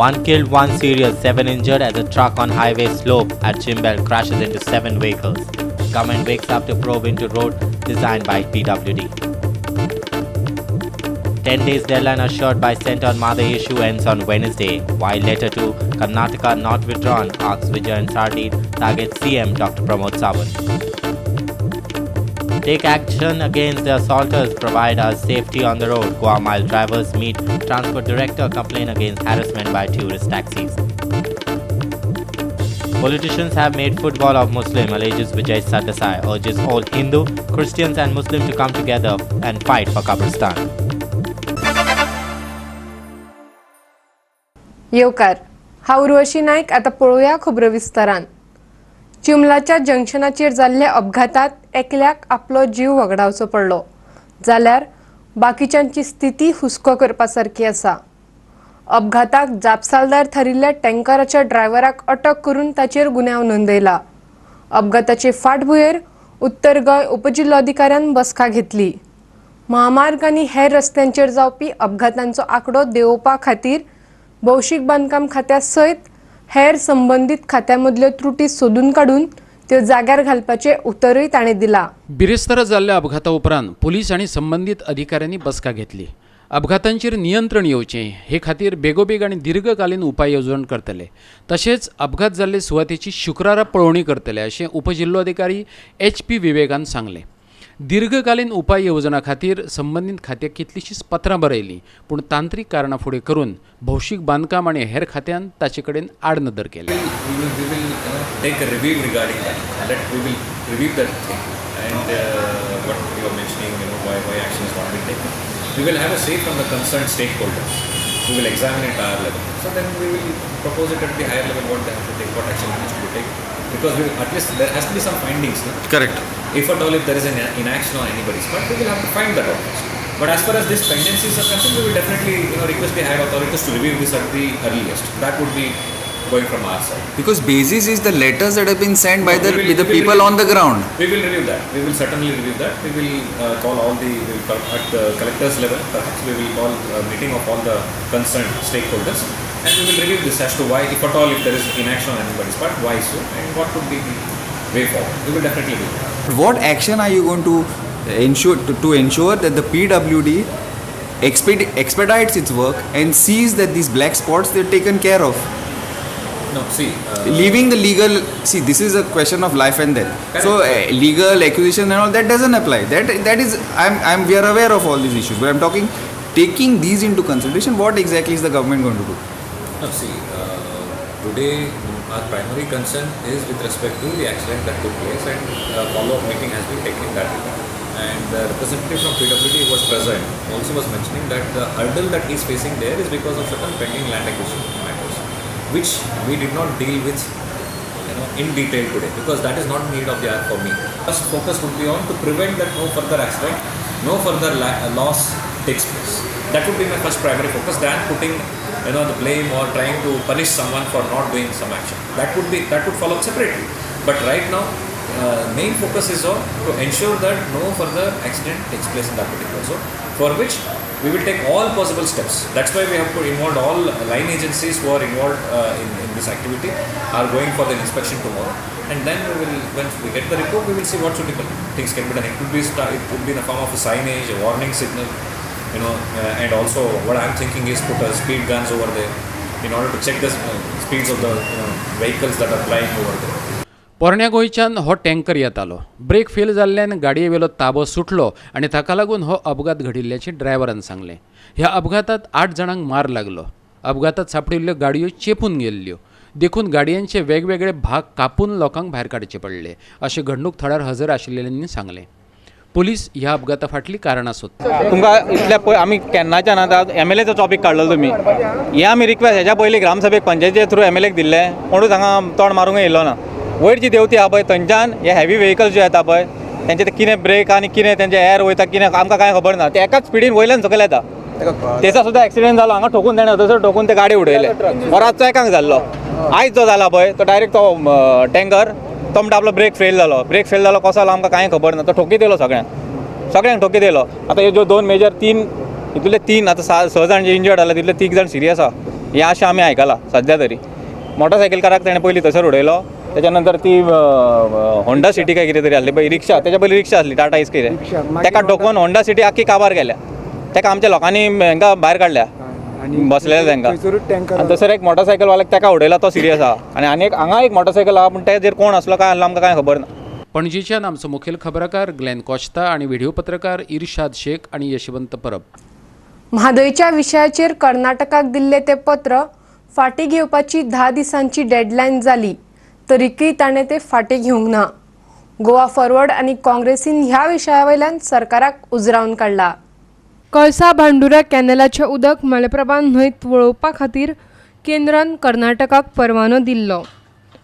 One killed, one serious, 7 injured as a truck on highway slope at Chimbel crashes into 7 vehicles. Government wakes up to probe into road designed by PWD. 10 days deadline assured by Centre on Mhadei issue ends on Wednesday. Why letter to Karnataka not withdrawn, asks Vijay and Sardin, targets CM Dr. Pramod Sawant. Take action against the assaulters, provide us safety on the road. Goa Mile drivers meet Transport Director, complain against harassment by tourist taxis. Politicians have made football of Muslim, alleges Vijay Sardesai, urges all Hindu, Christians and Muslims to come together and fight for Kabristan. येवकार, हांव उर्वशी नायक. आतां पळोवया खबरो विस्तारान. चिंबलाच्या जंक्शनाचेर जाल्ल्या अपघातांत एकल्याक आपलो जीव वगडावचो पडलो, जाल्यार बाकीच्यांची स्थिती हुस्को करपा सारकी आसा. अपघाताक जापसालदार थारिल्ल्या टँकराच्या ड्रायव्हराक अटक करून ताचेर गुन्यांव नोंदयला. अपघाताचे फाटभुंयेर उत्तर गोंय उपजिल्लोधिकाऱ्यान बसका घेतली. महामार्ग आनी हेर रस्त्यांचेर जावपी अपघातांचो आंकडो देंवोवपा खातीर भौशीक बांदकाम खात्या सयत हेर संबंदीत खात्या मदल्यो त्रुटी सोदून काडून त्यो जाग्यार घालपाचें उतरूय ताणें दिलां. बिरेस्तारा जाल्ल्या अपघाता उपरांत पुलीस आनी संबंदीत अधिकाऱ्यांनी बसका घेतली. अपघातांचेर नियंत्रण येवचें हे खातीर बेगोबेग आनी दीर्घकालीन उपाय येवजण करतले, तशेंच अपघात जाल्ले सुवातेची शुक्रारा पळोवणी करतले अशें उपजिल्लोधिकारी एच पी विवेकान सांगलें. दीर्घकालीन उपाय येवजणा खातीर संबंदीत खात्याक कितलींशींच पत्रां बरयलीं, पूण तांत्रीक कारणां फुडें करून भौशीक बांदकाम आनी हेर खात्यान ताचे कडेन आडनदर केली. We will take a review regarding that. We will review that thing and what you are mentioning, why action is not been taken. We will have a say from the concerned stakeholders. We will examine it at our level. So then we will propose it at the higher level, what they have to take, what action has to be taken. Because at least there has to be some findings. No? Correct. If at all, if there is an inaction on anybody's part, we will have to find that out first. But as far as this pendencies are concerned, we will definitely request the higher authorities to review this at the earliest. That would be going from our side. Because basis is the letters that have been sent by the We will- with the we will people review. On the ground. We will review that. We will certainly review that. We will call all the, we will call at the collector's level. Perhaps we will call a meeting of all the concerned stakeholders, and we will review this as to why, if at all, if there is inaction on anybody's part, why so, and what could be the way forward. We will definitely do that. What action are you going to ensure to ensure that the PWD expedites its work and sees that these black spots, they're taken care of? No, see. Leaving the legal, see, this is a question of life and death. Correct. So legal accusation and all that doesn't apply. That is, I'm we are aware of all these issues, but I'm talking, taking these into consideration, what exactly is the government going to do? No, see, today our primary concern is with respect to the accident that took place, and follow-up meeting has been taken in that regard. And the representative from PWD who was present also was mentioning that the hurdle that he is facing there is because of certain pending land acquisition matters, which we did not deal with in detail today, because that is not need of the hour for me. First focus would be on to prevent that no further accident, no further loss takes place. That would be my first primary focus than putting the blame or trying to punish someone for not doing some action. That would follow up separately. But right now, main focus is on to ensure that no further accident takes place in that particular zone, for which we will take all possible steps. That's why we have to involve all line agencies who are involved in this activity are going for the inspection tomorrow, and then once we get the report, we will see what suitable things can be done. It could be in the form of a signage, a warning signal, and also what I'm thinking is put a speed guns over there in order to check the speeds of the vehicles that are flying over there. पोरण्या गोंयच्यान हो tanker येतालो. Brake fail जाल्ल्यान गाडयेवेलो ताबो सुटलो आनी ताका लागून हो अपघात घडिल्ल्याचें ड्रायव्हरान सांगलें. ह्या अपघातांत आठ जाणांक मार लागलो. अपघातांत सांपडिल्ल्यो गाडयो चेपून गेल्ल्यो, देखून गाडयांचे वेगवेगळे भाग कापून लोकांक भायर काडचे पडले अशें घडणूक थळार हजर आशिल्ल्यांनी सांगलें. पुलीस ह्या अपघाता फाटलीं कारणां सोदतात. तुमकां इतल्या पय, आमी केन्नाच्यान आतां एम एल एचो टॉपीक काडलो तुमी. हें आमी रिक्वेस्ट हेज्या पयलीं ग्रामसभेक पंचायतीचे थ्रू एम एल एक दिल्लें. कोणूच हांगा तोंड मारूंक येयलो ना. वयर जी देंवती आहा पळय, थंयच्यान हे हेवी वेहिकल्स जे येता पळय, तेंचे ते कितें ब्रेक आनी कितें तेंचे एर वयता, कितें आमकां कांय खबर ना. ते एकाच स्पिडीन वयल्यान सकयल येता. तेचा सुद्दां एक्सिडंट जालो. हांगा ठोकून तेणें थंयसर ठोकून ते गाडी उडयले. वराचो एकांक जाल्लो. आयज जो जाला पळय, तो डायरेक्ट तो टँकर, तो म्हणटा आपलो ब्रेक फेल जालो. ब्रेक फेल जालो कसो जालो आमकां कांय खबर ना. तो ठोकीत येयलो सगळ्यांक, सगळ्यांक ठोकीत येयलो. आतां ह्यो ज्यो दोन मेजर, तीन, हितूंतले तीन आतां स जाण जे इंजर्ड जाले, तितले तीग जाण सिरियस आहा. हें अशें आमी आयकलां. सद्या तरी मोटरसायकलकाराक तेणें पयलीं थंयसर उडयलो, तेच्या नंतर ती होंडा सिटी काय कितें तरी आसली पळय रिक्षा, तेच्या पयलीं रिक्षा आसली टाटा एस कितें, तेका ठोकोन होंडा सिटी आख्खी काबार गेल्या. तेका आमच्या लोकांनी हेंका भायर काडल्या बसलेले तेंकां. आनी थंयसर एक मोटरसायकलवाल्याक तेका उडयला, तो सिरियस आहा. आनी आनी एक हांगा एक मोटरसायकल आहा, पूण तेजेर कोण आसलो काय आसलो आमकां कांय खबर ना. पणजेच्यान आमचो मुखेल खबराकार ग्लॅन कॉश्ता आनी व्हिडिओ पत्रकार इर्शाद शेख आनी यशवंत परब. म्हादयच्या विशयाचेर कर्नाटकाक दिल्लें तें पत्र फाटीं घेवपाची 10 दिसांची डेडलायन जाली तरीकय ताणें तें फाटीं घेवंक ना. गोवा फॉरवर्ड आनी काँग्रेसीन ह्या विशया वयल्यान सरकाराक उजरावन काडला. कळसा भांडुरा कॅनलाचें उदक मलप्रभा न्हंयत वळोवपा खातीर केंद्रान कर्नाटकाक परवानो दिल्लो.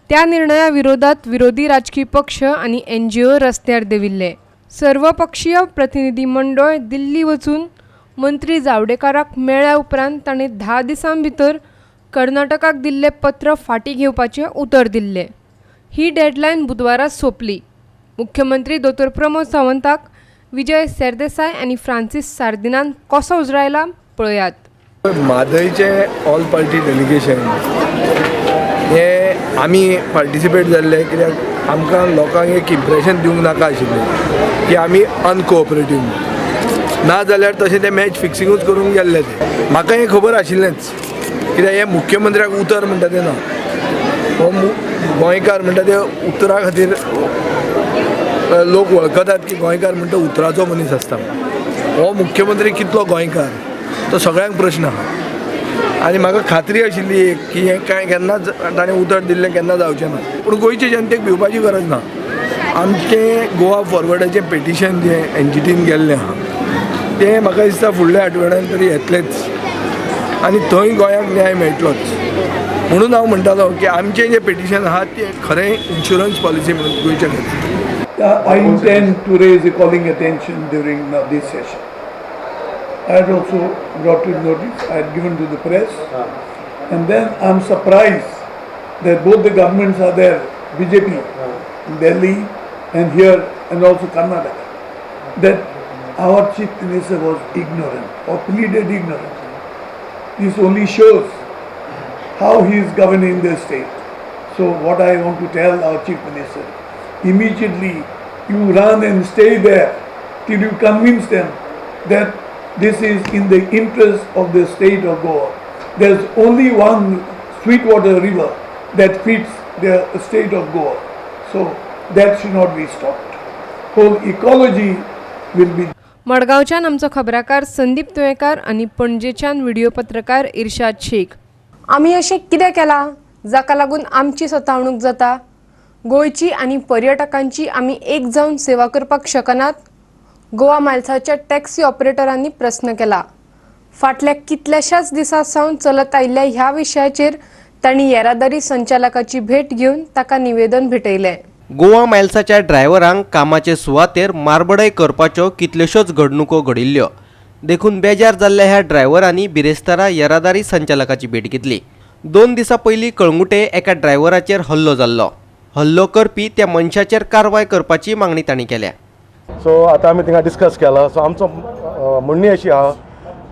त्या निर्णया विरोधात विरोधी राजकी पक्ष आनी एनजीओ रस्त्यार देंविल्ले. सर्वपक्षीय प्रतिनिधी मंडळ दिल्ली वचून मंत्री जावडेकाराक मेळ्ळ्या उपरांत ताणें 10 दिसां भितर कर्नाटकाक दिल्लें पत्र फाटीं घेवपाचें उतर दिल्लें. ही डेडलायन बुधवारा सोंपली. मुख्यमंत्री दोतोर प्रमोद सावंताक विजय सरदेसाय आनी फ्रांसीस सार्दिनान कसो उजरायला पळयात. म्हादयचें ऑल पार्टी डेलिगेशन हें आमी पार्टिसिपेट जाल्ले कित्याक आमकां लोकांक एक इम्प्रेशन दिवंक नाका आशिल्लें की आमी अनकोऑपरेटीव, ना जाल्यार तशें तें मॅच फिक्सिंगूच करूंक गेल्लें तें. म्हाका हें खबर आशिल्लेंच कित्याक हें मुख्यमंत्र्याक उतर म्हणटा तें ना, हो गोंयकार म्हणटा ते उतरा खातीर लोक वळखतात की गोंयकार म्हणटा उतराचो मनीस आसता. हो मुख्यमंत्री कितलो गोंयकार तो सगळ्यांक प्रश्न आहा. आनी म्हाका खात्री आशिल्ली एक की हें कांय केन्नाच ताणें उतर दिल्लें केन्ना जावचें ना. पूण गोंयचे जनतेक भिवपाची गरज ना. आमचें गोवा फॉरवर्डाचें पेटिशन जें एनजीटीन गेल्लें आहा तें म्हाका दिसता फुडल्या आठवड्यान तरी येतलेंच आनी थंय गोंयाक न्याय मेळटलोच. म्हणून हांव म्हणटालो की आमचें जें पेटिशन आहा तें खरें इन्शुरन्स पॉलिसी म्हणून गोंयच्या खातीर. I intend to raise a calling attention during this session. I had also brought to notice, I had given to the press, and then I am surprised that both the governments are there, BJP in Delhi and here and also Karnataka, that our chief minister was ignorant or pleaded ignorant. This only shows how he is governing the state. So what I want to tell our chief minister, immediately you run and stay there till you convince them that this is in the interest of the state of Goa. There's only one sweetwater river that feeds the state of Goa. So that should not be stopped. Whole ecology will be. मडगांवच्यान आमचो खबराकार संदीप तुयेंकार आनी पणजेच्यान video पत्रकार इर्शाद शेख. आमी अशें कितें केलां जाका लागून आमची सतावणूक जाता? गोंयची आनी पर्यटकांची आमी एक जावन सेवा करपाक शकनात? गोवा मायल्साच्या टॅक्सी ऑपरेटरांनी प्रस्न केला. फाटल्या कितल्याशाच दिसां सावन चलत आयिल्ल्या ह्या विशयाचेर तांणी येरादारी संचालकाची भेट घेवन ताका निवेदन भेटयलें. गोवा मायल्साच्या ड्रायव्हरांक कामाचे सुवातेर मारबडय करपाच्यो कितल्योश्योच घडणुको घडिल्ल्यो, देखून बेजार जाल्ल्या ह्या ड्रायव्हरांनी बिरेस्तारा येरादारी संचालकाची भेट घेतली. 2 दिसां पयलीं कळंगुटे एका ड्रायव्हराचेर हल्लो जाल्लो. हल्लो करपी त्या मनशाचेर कारवाय करपाची मागणी तांणी केल्या. सो आतां आमी थिंगा डिस्कस केला. सो आमचो म्हणणी अशी आहा,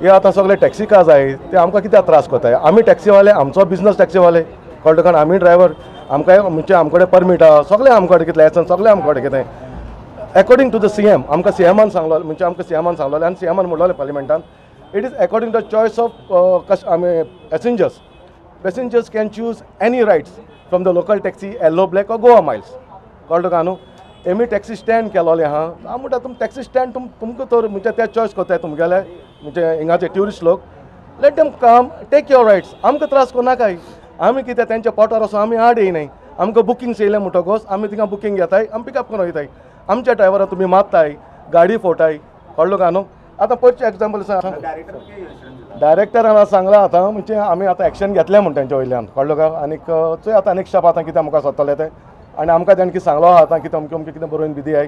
हे आतां सगळे टॅक्सी कार्स आहाय ते आमकां कित्याक त्रास करताय? आमी टॅक्सीवाले, आमचो बिजनस टॅक्सीवाले, कळ्ळें तुका? आमी ड्रायव्हर, आमकां म्हणजे आमचे कडेन परमीट आहा, सगळें आमचे कडेन कितें लायसन्स सगळें आमचे कडेन कितें. According to the C M, आमकां सी एमान सांगलो, म्हणजे आमकां सी एमान सांगलोलें आनी सी एमान म्हणलोलें पार्लिमेंटान, it is according to choice of आमी passengers. Passengers can choose any rides from the local taxi, yellow black or Goa Miles. कळ्ळें तुका न्हू? एमी टॅक्सी स्टँड केलोलें आहा. हांव म्हणटा तुम टॅक्सी स्टँड तुमकां तर म्हणजे ते चॉयस करताय तुमगेले म्हणजे हिंगाचे ट्युरिस्ट लोक. Let them come, take your rides. आमकां त्रास करनाकाय. आमी कितें तेंच्या पोटार वचोन आमी आड येयनाय. आमकां बुकिंग्स येयलें म्हणटकच आमी थिंगा बुकींग घेताय, आमी पिकअप करून वयताय. आमच्या ड्रायव्हराक तुमी मारताय, गाडी फोडटाय. कळ्ळें तुका न्हू? आतां पयरचें एग्जाम्पल सांग, डायरेक्टरान सांगलां आतां म्हणजे आमी आतां एक्शन घेतलें म्हूण तेंच्या वयल्यान. कळ्ळें तुका? आनीक चोय आतां नेक्स्ट स्टेप आतां कितें मुखार सरतलें तें. आनी आमकां तेणें कितें सांगलो आहा आतां कितें अमकें अमकें कितें बरोवन बी दियाय.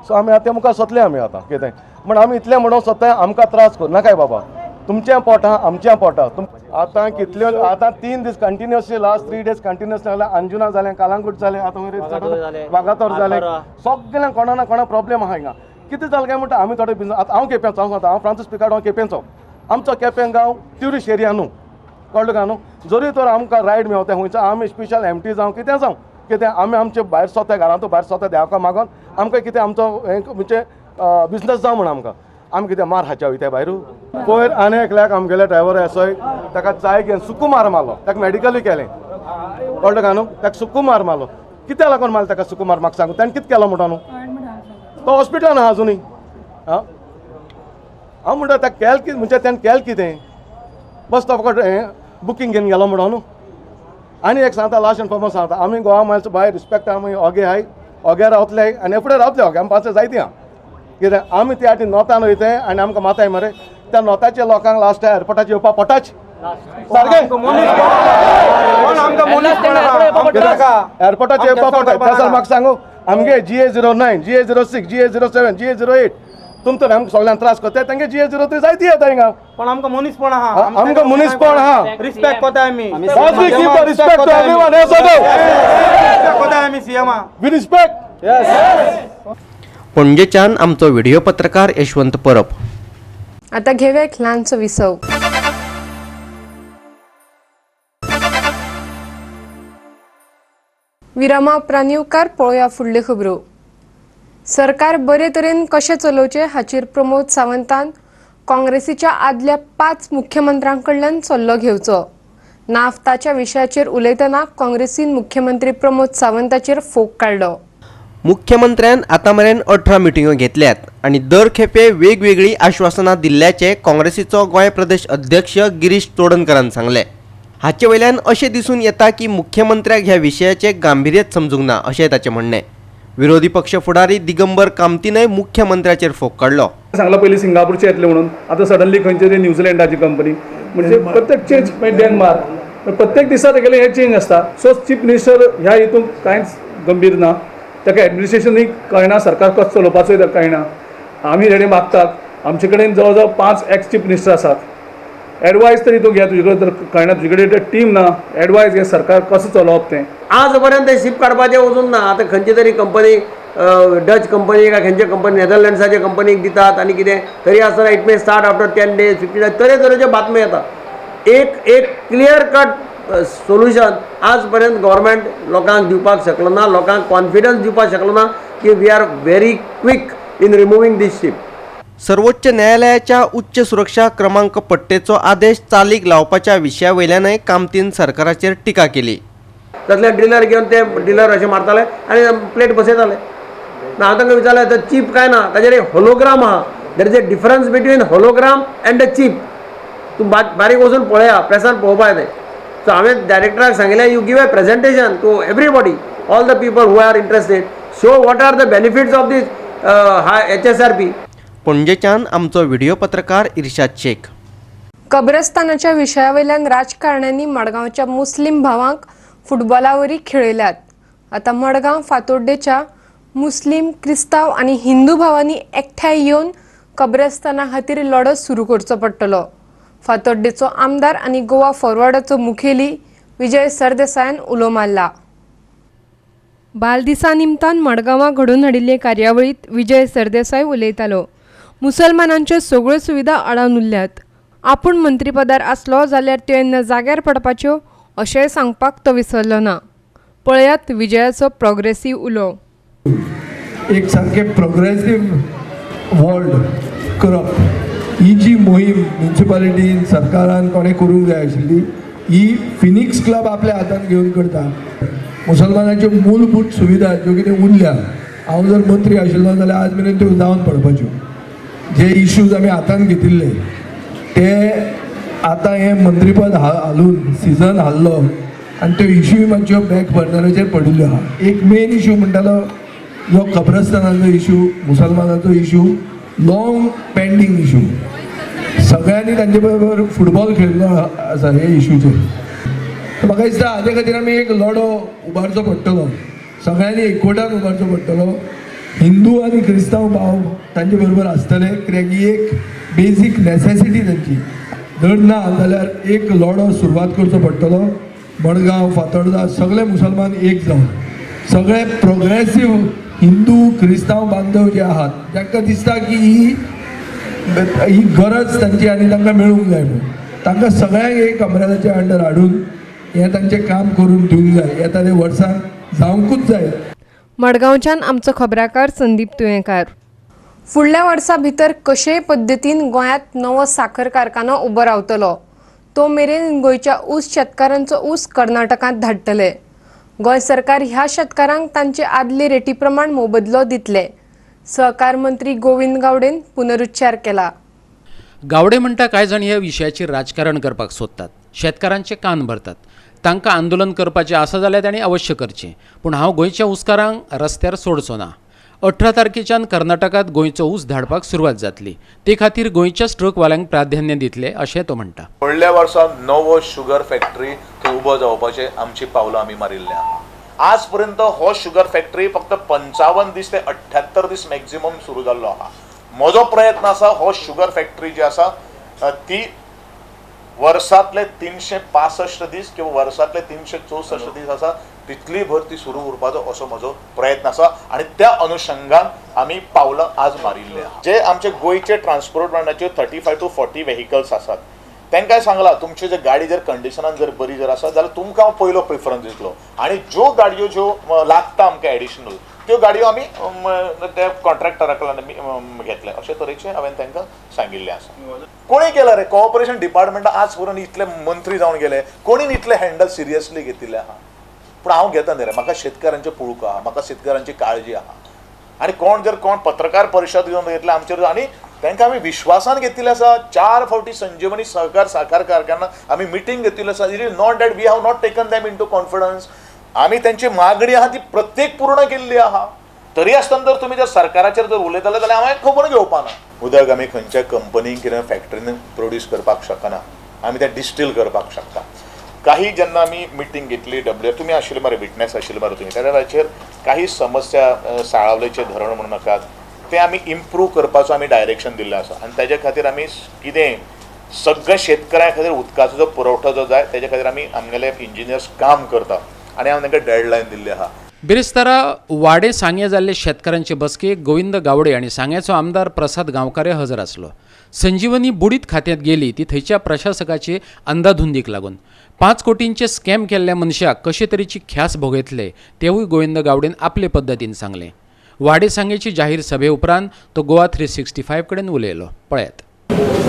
सो आमी आतां तें मुखार सोदलें आमी आतां कितें म्हण आमी इतलें म्हणूंक सोदताय, आमकां त्रास करनाकाय बाबा. तुमचें पोट आहा, आमचें पोट आहा. आतां कितल्यो आतां 3 दीस कंटिन्युअसली, लास्ट 3 days continuously जालें. अंजुना जालें, कालांगूट जालें, आतां वागातोर जालें, सगळ्यांक कोणा ना कोणा प्रॉब्लेम आहा हिंगा. कितें जालें काय म्हणटा आमी थोडे बिजनस. आतां हांव केपेंचो, हांव सांगता, हांव फ्रांसीस पिकार्ड, हांव केपेंचो. आमचो केपें गांव ट्युरिस्ट एरिया न्हू, कळ्ळें तुका न्हू? जरी तर आमकां रायड मेवता खंयचो आमी स्पेशल एमटी जावं कितें जावं कितें आमी आमचे भायर सोदता घरांतू भायर सोदता देवाक मागोन आमकां कितें आमचो हें म्हणजे बिजनस जावं म्हण आमकां आमी कितें मार खाच्या वयता भायर. पयर आनी एकल्याक आमगेले ड्रायवर आसोय ताका चाय घेवन सुकू मार मारलो, ताका मेडिकलूय केलें, कळ्ळें का न्हू? ताका सुकू मार मारलो, कित्याक लागून मारलो ताका सुकू मार म्हाका सांगू, ताणें कितें केलो म्हणटा न्हू? तो हॉस्पिटलान आहा अजुनूय. आं हांव म्हणटा ताका केलें कितें म्हणजे ताणें केलें कितें, बस तो फकत हें बुकींग घेवन गेलो म्हणून न्हू. आनी एक सांगता लास्ट एंड फॉर्मोस्ट सांगता, आमी गोवा मायल्स बाय रिस्पेक्ट आमी ओगे आहाय, ओगे रावतले आनी फुडें रावतले ओगे आमी पांच जायती आहा. कितें आमी त्या आटी नोतान वयताय आनी आमकां माताय मरे त्या नोताच्या लोकांक लास्ट एअरपोर्टाचेर येवपा पडटाच सारकें एअरपोर्टाचेर येवपा पडटा. त्या म्हाका सांगू आमगे GA 09, GA 06, GA 07, GA 08 तुमचो आमकां सगळ्यांक त्रास करता, तांगे GA 03 जायती येता हिंगा. पण आमकां मनीसपण आहा, आमकां मनीसपण आहा, रिस्पेक्ट कोताय आमी. Respect to everyone. Respect कोताय आमी सीएमा, we respect. पणजेच्यान आमचो व्हिडिओ पत्रकार यशवंत परब. आता घेऊया एक ल्हानसो विसव. विरामा उपरांत येवकार पळोवया फुडल्यो खबरो. सरकार बरे तरेन कशें चलोवचें हाचेर प्रमोद सावंतान काँग्रेसीच्या आदल्या 5 मुख्यमंत्र्यां कडल्यान सल्लो घेवचो. नाफ्ताच्या विशयाचेर उलयतना काँग्रेसीन मुख्यमंत्री प्रमोद सावंताचेर फोग काडलो. मुख्यमंत्र्यान आतां मेरेन 18 मिटिंगो घेतल्यात आनी दर खेपे वेगवेगळी आश्वासनां दिल्ल्याचें काँग्रेसीचो गोंय प्रदेश अध्यक्ष गिरीश चोडणकरान सांगलें. हाचे वयल्यान अशें दिसून येता की मुख्यमंत्र्याक ह्या विशयाचें गांभिर्यच समजूंक ना अशें ताचें म्हणणें. विरोधी पक्ष फुडारी दिगंबर कामतीनय मुख्यमंत्र्याचेर फोग काडलो. सांगला पयलीं सिंगापूरचे येतले म्हणून, आतां सडनली खंयचे तरी न्यूझिलंडाची कंपनी, म्हणजे प्रत्येक चेंज, मागीर डेनमार्क, प्रत्येक दिसा तेगेलें हें चेंज आसता. सो चीफ मिनिस्टर ह्या हितून कांयच गंभीर ना, ताका एडमिनिस्ट्रेशनूय कळना, सरकार कसो चलोवपाचोय ताका कळना. आमी रेडी मागतात, आमचे कडेन जवळ जवळ 5 एक्स चीफ मिनिस्टर आसात, एडवायस तरी तूं घे, तुजे कडेन तर कळना, तुजे कडेन टीम ना, एडवायस घे सरकार कसो चलोवप तें. आज पर्यंत ते शिप काडपाचें वचूंक ना. आतां खंयची तरी कंपनी, डच कंपनी काय खंयचे कंपनी, नेदरलँड्साचे कंपनीक दितात आनी कितें तरी आसतना it may start after 10 days 15 days, तरेतरेच्यो बातम्यो येता. एक एक क्लियर कट सोल्युशन आज पर्यंत गव्हर्मेंट लोकांक दिवपाक शकलो ना, लोकांक कॉन्फिडन्स दिवपाक शकलो ना की we are very quick in removing this ship. सर्वोच्च न्यायालयाच्या उच्च सुरक्षा क्रमांक पट्टेचो आदेश चालीक लावपाच्या विशया वयल्यानय कामतीन सरकाराचेर टिका केली. तातले ड्रिलर घेवन ते ड्रिलर अशें मारताले आनी प्लेट बसयताले. ना हांव तांकां विचारलें तर चीप काय ना, ताजेर एक होलोग्राम आहा, there is a difference between hologram and a chip. तूं बारीक वचून पळया, प्रेसान पळोवपाक तें. सो हांवें डायरेक्टराक सांगिल्लें, you give a presentation to everybody, all the people who are interested, show what are the benefits of this HSRP. पणजेच्यान आमचो व्हिडिओ पत्रकार इर्शाद शेख. कब्रस्तानाच्या विशयावयल्यान राजकारण्यांनी मडगांवच्या मुस्लीम भावांक फुटबॉलावरी खेळयल्यात. आतां मडगांव फातोड्डेच्या मुस्लीम, क्रिस्तांव आनी हिंदू भावांनी एकठांय येवन कब्रस्ताना खातीर लढो सुरू करचो पडटलो. फातोड्डेचो आमदार आनी गोवा फॉरवर्डाचो मुखेली विजय सरदेसायान उलो मारला. बालदिसा निमतान मडगांवां घडोवन हाडिल्ले कार्यावळींत विजय सरदेसाय उलयतालो. मुसलमानांच्यो सगळ्यो सुविधा आडावन उरल्यात. आपूण मंत्रीपदार आसलो जाल्यार त्यो येन्ना जाग्यार पडपाच्यो अशेंय सांगपाक तो विसरलो ना. पळयात विजयाचो प्रोग्रेसीव उलो. एक सामकें प्रोग्रेसीव वर्ल्ड करप ही जी मोहीम म्युनिसिपालिटीन सरकारान कोणें करूंक जाय आशिल्ली, ही फिनिक्स क्लब आपल्या हातान घेवन करता. मुसलमानाच्यो मूलभूत सुविधा ज्यो कितें उरल्या, हांव जर मंत्री आशिल्लो जाल्यार आज मेरेन त्यो जावन पडपाच्यो. जे इश्यूज आमी हातान घेतिल्ले ते आतां हें मंत्रीपद हालून सिजन हाल्लो आनी त्यो इश्यूय मातश्यो बॅक बर्नराचेर पडिल्ल्यो आहा. एक मेन इश्यू म्हणटालो जो कब्रस्तानाचो इश्यू, मुसलमानाचो इश्यू, लाँग पेंडींग इश्यू. सगळ्यांनी तांचे बरोबर फुटबॉल खेळिल्लो आसा हे इश्यूचेर. म्हाका दिसता हाजे खातीर आमी एक लढो उबारचो पडटलो, सगळ्यांनी एकवटान उबारचो पडटलो. हिंदू आनी क्रिस्तांव भाव तांचे बरोबर आसतले, कित्याक ही एक बेजीक नॅसेसिटी तांची. जर ना जाल्यार एक लढो सुरवात करचो पडटलो. मडगांव, फातोर्डा सगळे मुसलमान एक जावन, सगळे प्रोग्रेसीव हिंदू क्रिस्तांव बांधव जे आहात तांकां दिसता की ही ही गरज तांची आनी तांकां मेळूंक जाय म्हणून, तांकां सगळ्यांक एक अम्ब्रेलाच्या अंडर हाडून हें तांचें काम करून दिवंक जाय. येता ते वर्सान जावंकूच जाय. मडगांवच्यान आमचो खबराकार संदीप तुयेंकार. फुडल्या वर्सा भितर कशेय पद्दतीन गोंयांत नवो साखर कारखानो उबो रावतलो. तो मेरेन गोंयच्या ऊस शेतकारांचो ऊस कर्नाटकांत धाडटले. गोंय सरकार ह्या शेतकारांक तांचे आदले रेटी प्रमाण मोबदलो दितले. सहकार मंत्री गोविंद गावडेन पुनरुच्चार केला. गावडे म्हणटा कांय जाण ह्या विशयाचेर राजकारण करपाक सोदतात, शेतकारांचे कान भरतात. तांकां आंदोलन करपाचें आसा जाल्यार तांणी अवश्य करचें, पूण हांव गोंयच्या ऊसकारांक रस्त्यार सोडचो ना. 18 तारखेच्यान कर्नाटकांत गोंयचो ऊस धाडपाक सुरवात जातली, ते खातीर गोंयच्याच ट्रकवाल्यांक प्राधान्य दितले अशें तो म्हणटा. फुडल्या वर्सा नवो शुगर फॅक्टरी थंय उबो जावपाचें आमची पावलां आमी मारिल्ल्या. आज पर्यंत हो शुगर फॅक्टरी फक्त 55 दीस ते 78 दीस मॅक्झिमम सुरू जाल्लो आहा. म्हजो प्रयत्न आसा हो शुगर फॅक्टरी जी आसा ती वर्सांतले 365 दीस किंवा वर्सांतले 364 दीस आसा तितली भर ती सुरू उरपाचो असो म्हजो प्रयत्न आसा आनी त्या अनुशंगान आमी पावलां आज मारिल्ली आहा. जे आमचे गोंयचे ट्रान्सपोर्ट ब्रँडाचे 35 to 40 vehicles आसात तांकां सांगलां तुमची जर गाडी जर कंडिशनान जर बरी जर आसा जाल्यार तुमकां हांव पयलो प्रिफरन्स दितलो आनी ज्यो गाडयो ज्यो लागता आमकां एडिशनल त्यो गाडयो आमी त्या कॉन्ट्रॅक्टरा कडल्यान घेतले अशे तरेचें हांवें तांकां सांगिल्लें आसा. कोणी केलां रे कॉपरेशन डिपार्टमेंटान आज पर्यंत इतले मंत्री जावन गेले कोणीन इतले हँडल सिरियसली घेतिल्लें आहा, पूण हांव घेता न्ही रे. म्हाका शेतकारांचें पुळूक आहा, म्हाका शेतकारांची काळजी आहा आनी कोण जर कोण पत्रकार परिशद घेवन घेतले आमचेर आनी तांकां आमी विश्वासान घेतिल्लें आसा. 4 फावटी संजीवनी सहकार साखर कारखाना आमी मिटींग घेतिल्ली आसा. It is not that we have not taken them into confidence. आमी तांची मागणी आहा ती प्रत्येक पूर्ण केल्ली आहा. तरी आसतना जर तुमी जर सरकाराचेर जर उलयताले जाल्यार हांवें खबर घेवपा ना. उदक आमी खंयच्या कंपनीन कितें फॅक्टरीन प्रोड्यूस करपाक शकना, आमी तें डिस्टील करपाक शकता. काही जेन्ना आमी मिटींग घेतली डब्ल्यू तुमी आशिल्ले मरे विटनेस आशिल्ले मरे तुमी, त्या वेळाचेर काही समस्या साळावलेचें धरण म्हणून नाकात तें आमी इम्प्रूव करपाचो आमी डायरेक्शन दिल्लें आसा आनी ताजे खातीर आमी कितें सगळ्या शेतकऱ्यां खातीर उदकाचो जो पुरवठो जो जाय ताजे खातीर आमी आमगेले इंजिनियर्स काम करता आनी हांवें तांकां डेडलायन दिल्ली आहा. बिरेस्तारा वाडे सांगे जाल्ले शेतकारांचे बसकेक गोविंद गावडे आनी सांग्याचो आमदार प्रसाद गांवकार हजर आसलो. संजीवनी बुडीत खात्यांत गेली ती थंयच्या प्रशासकाचे अंदाधुंदीक लागून. 5 कोटींचे स्कॅम केल्ल्या मनशाक कशे तरेची ख्यास भोगयतले तेवूय गोविंद गावडेन आपले पद्दतीन सांगलें. वाडे सांगेची जाहीर सभे उपरांत तो गोवा 365 कडेन उलयलो. पळयात.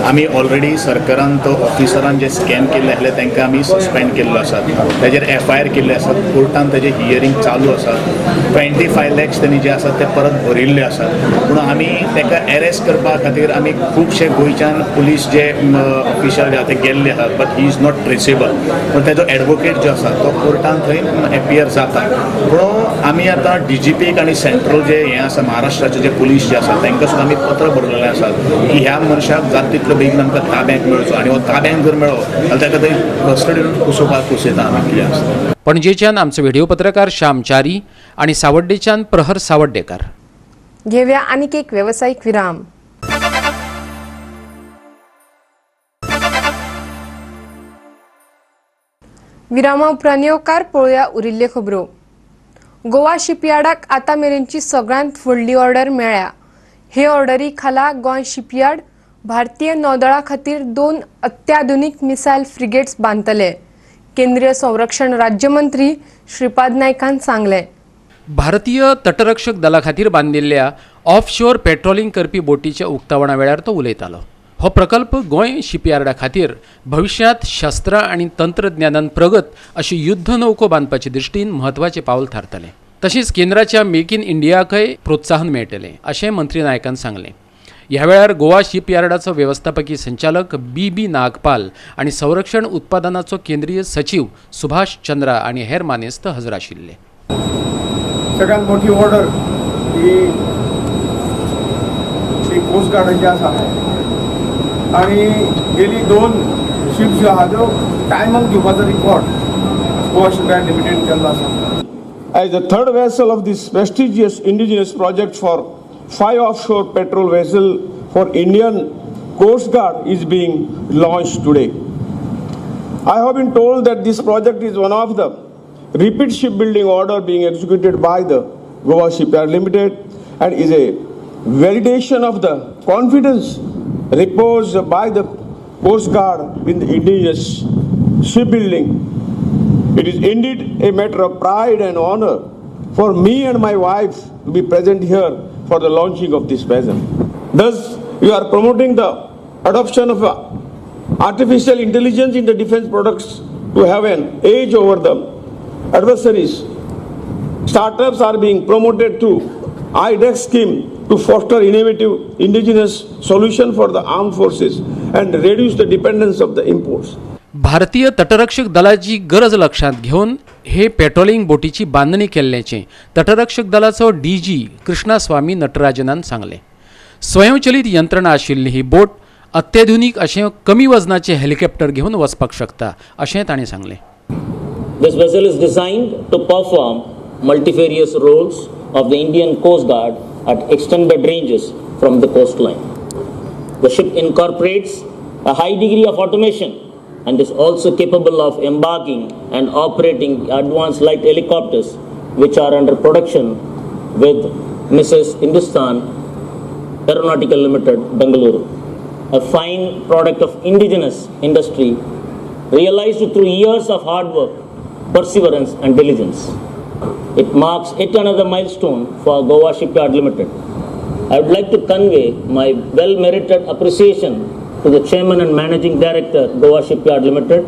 आमी ऑलरेडी सरकारान तो ऑफिसरान जे स्कॅम केल्ले आसले तांकां आमी सस्पेंड केल्लो आसा, ताजेर एफ I R केल्ले आसात, कोर्टान ताजे हियरींग चालू आसा. 25 लॅक्स तेणी जे आसात ते परत भरिल्ले आसात. पूण आमी ताका एरेस्ट करपा खातीर आमी खुबशे गोंयच्यान पुलीस जे ऑफिशल जे आसा ते गेल्ले आसात, but he is not traceable. पूण ताजो एडवोकेट जो आसा तो कोर्टान थंय एपियर जाता. पूण आमी आतां डी जी पीक आनी सेंट्रल जे हें आसा महाराष्ट्राचे जे पुलीस जे आसा तांकां सुद्दां आमी पत्र बरयलेलें आसा की ह्या मनशाक जाता तितलो बेगीन आमकां ताब्यांत मेळचो आनी हो ताब्यांत जर मेळ्ळो जाल्यार ताका थंय कस्टडीन कुसोवपाक कुसयता आमी कितें आसता. पणजेच्यान आमचो व्हिडिओ पत्रकार श्याम च्यारी आनी सावड्डेच्यान प्रहर सावड्डेकार. घेवया आनीक एक वेवसायीक विराम. विरामा उपरांत येवकार पळोवया उरिल्ल्यो खबरो. गोवा शिपयार्डाक आतां मेरेनची सगळ्यांत व्हडली ऑर्डर मेळ्ळ्या. हे ऑर्डरी खाला गोंय शिपयार्ड भारतीय नौदळा खातीर 2 अत्याधुनीक मिसायल फ्रिगेट्स बांदतले. केंद्रीय संरक्षण राज्यमंत्री श्रीपाद नायकान सांगलें. भारतीय तटरक्षक दला खातीर बांदिल्ल्या ऑफशोर पेट्रोलिंग करपी बोटीच्या उक्तावणा वेळार तो उलयतालो. हो प्रकल्प गोंय शिपयार्डा खातीर भविष्यांत शस्त्रां आनी तंत्रज्ञानान प्रगत अशी युद्ध नौको बांदपाचे दृश्टीन म्हत्वाचें पावल थारतलें. तशेंच केंद्राच्या मेक इन इंडियाकय प्रोत्साहन मेळटलें अशें मंत्री नायकान सांगलें. ह्या वेळार गोवा शिपयार्डाचो वेवस्थापकी संचालक बी बी नागपाल आनी संरक्षण उत्पादनाचो केंद्रीय सचीव सुभाष चंद्रा आनी हेर मानेस्त हजर आशिल्ले. सगळ्यात मोठी ऑर्डर ही कोस्ट गार्डाची आसा आनी गेली 2 शिप ज्यो आहा त्यो टायमाक दिवपाचो रिकॉर्ड गोवा शिपयार्ड लिमिटेड केल्लो आसा. As the third vessel of this prestigious indigenous project for 5 offshore patrol vessel for Indian Coast Guard is being launched today. I have been told that this project is one of the repeat shipbuilding order being executed by the Goa Shipyard Limited and is a validation of the confidence reposed by the Coast Guard in the indigenous shipbuilding It is indeed a matter of pride and honor for me and my wife to be present here for the launching of this vessel. Thus, you are promoting the adoption of artificial intelligence in the defense products to have an edge over the adversaries. Startups are being promoted through IDEX scheme to foster innovative indigenous solution for the armed forces and reduce the dependence of the imports. भारतीय तटरक्षक दलाची गरज लक्षात घेवन हे patrolling बोटीची बांदणी केल्ल्याचें तटरक्षक दलाचो D G Krishnaswamy नटराजनान सांगलें. स्वयंचलित यंत्रणा आशिल्ली ही बोट अत्याधुनीक अशें कमी वजनाचे हेलिकॉप्टर घेवन वचपाक शकता अशें तांणी सांगलें. This vessel is designed to perform multifarious roles of the Indian Coast Guard at extended ranges from the coastline. The ship incorporates a high degree of automation and is also capable of embarking and operating advanced light helicopters which are under production with Mrs. Hindustan Aeronautical Limited, Bengaluru. A fine product of indigenous industry realized through years of hard work, perseverance and diligence. It marks yet another milestone for Goa Shipyard Limited. I would like to convey my well-merited appreciation to the Chairman and Managing Director, Goa Shipyard Limited,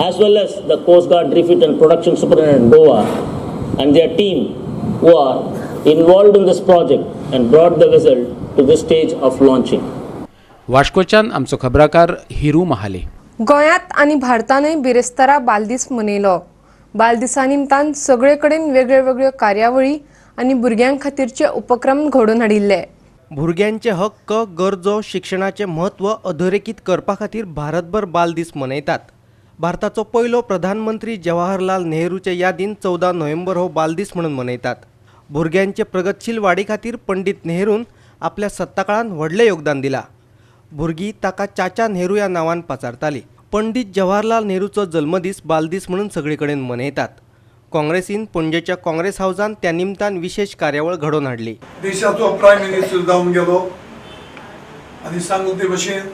as well as the Coast Guard Refit and Production Superintendent, Goa, and their team who are involved in this project and brought the vessel to this stage of launching. वास्कोच्यान आमचो खबराकार हिरू महाले. गोंयांत आनी भारतानय बिरेस्तारा बालदीस मनयलो. बालदिसा निमतान सगळे कडेन वेगळ्यो वेगळ्यो कार्यावळी आनी भुरग्यां खातीरचे उपक्रम घडोवन हाडिल्ले. भुरग्यांचे हक्क, गरजो, शिक्षणाचें म्हत्व अधोरेखीत करपा खातीर भारतभर बालदीस मनयतात. भारताचो पयलो प्रधानमंत्री जवाहरलाल नेहरूचे यादीन 14 नोव्हेंबर हो बालदीस म्हणून मनयतात. भुरग्यांचे प्रगतशील वाडी खातीर पंडित नेहरून आपल्या सत्ताकाळान व्हडलें योगदान दिलां. भुरगीं ताका चाचा नेहरू ह्या नांवान पाचारतालीं. पंडित जवाहरलाल नेहरूचो जल्मदीस बालदीस म्हणून सगळे कडेन मनयतात. काँग्रेसीन पणजेच्या काँग्रेस हावजान त्या निमतान विशेष कार्यावळ घडोवन हाडली. देशाचो प्रायम मिनिस्टर जावन गेलो आनी सांगू ते भशेन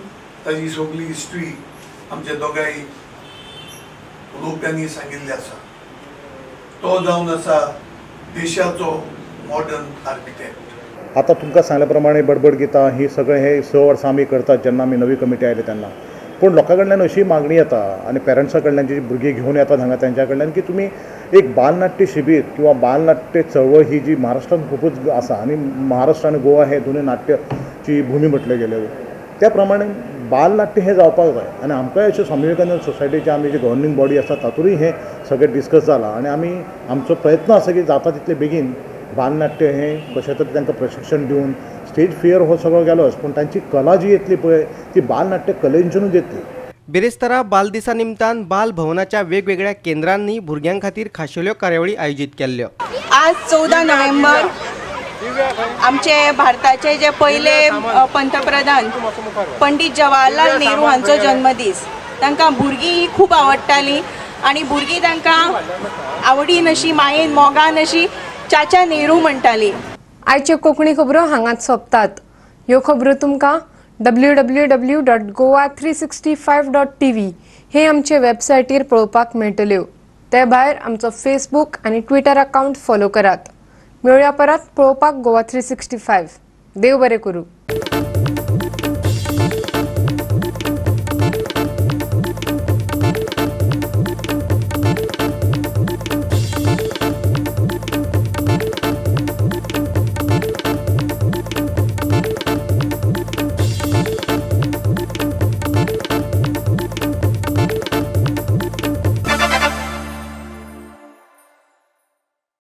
ताजी सगळी हिस्ट्री आमच्या दोगांय उलोवप्यांनी सांगिल्ली आसा. तो जावन आसा देशाचो मॉडर्न आर्किटेक्ट. आतां तुमकां सांगल्या प्रमाणे बडबड गितां ही सगळें हे 6 वर्सां आमी करतात जेन्ना आमी नवी कमिटी आयली तेन्ना. पूण लोकां कडल्यान अशी मागणी येता आनी पेरंट्सां कडल्यान जी भुरगीं घेवन येतात हांगा तेंच्या कडल्यान की तुमी एक बालनाट्य शिबीर किंवा बालनाट्य चळवळ ही जी महाराष्ट्रान खुबूच आसा आनी महाराष्ट्र आनी गोवा हे दोनूय नाट्यची भुमी म्हटले गेले त्या प्रमाणे बालनाट्य हें जावपाक जाय. आनी आमकांय अशें स्वामी विवेकानंद सोसायटीचे आमी जी गव्हर्नींग बॉडी आसा तातूंतय हें सगळें डिस्कस जालां आनी आमी आमचो प्रयत्न आसा की जाता तितले बेगीन बालनाट्य हें कशें तरी तांकां प्रशिक्षण दिवन स्टेज फियर हो सगळो गेलोच पूण तांची कला जी येतली पळय ती बालनाट्य कलेंतल्यानूच येतली. बिरेस्तारा बालदिसा निमतान बाल भवनाच्या वेगवेगळ्या केंद्रांनी भुरग्यां खातीर खाशेल्यो कार्यावळी आयोजीत केल्ल्यो. आज 14 नोव्हेंबर आमचे भारताचे जे पयले पंतप्रधान पंडित जवाहरलाल नेहरू हांचो जन्मदीस. तांकां भुरगीं ही खूब आवडटाली आनी भुरगीं तांकां आवडीन अशी मायेन मोगान अशी चाचा नेहरू म्हणटाली. आयच्यो कोंकणी खबरो हांगाच सोंपतात. ह्यो खबरो तुमकां www.goa365.tv हे आमचे वेबसायटीर पळोवपाक मेळटल्यो. ते भायर आमचो फेसबूक आनी ट्विटर अकावंट फॉलो करात. मेळया परत पळोवपाक गोवा 365. देव बरें करूं.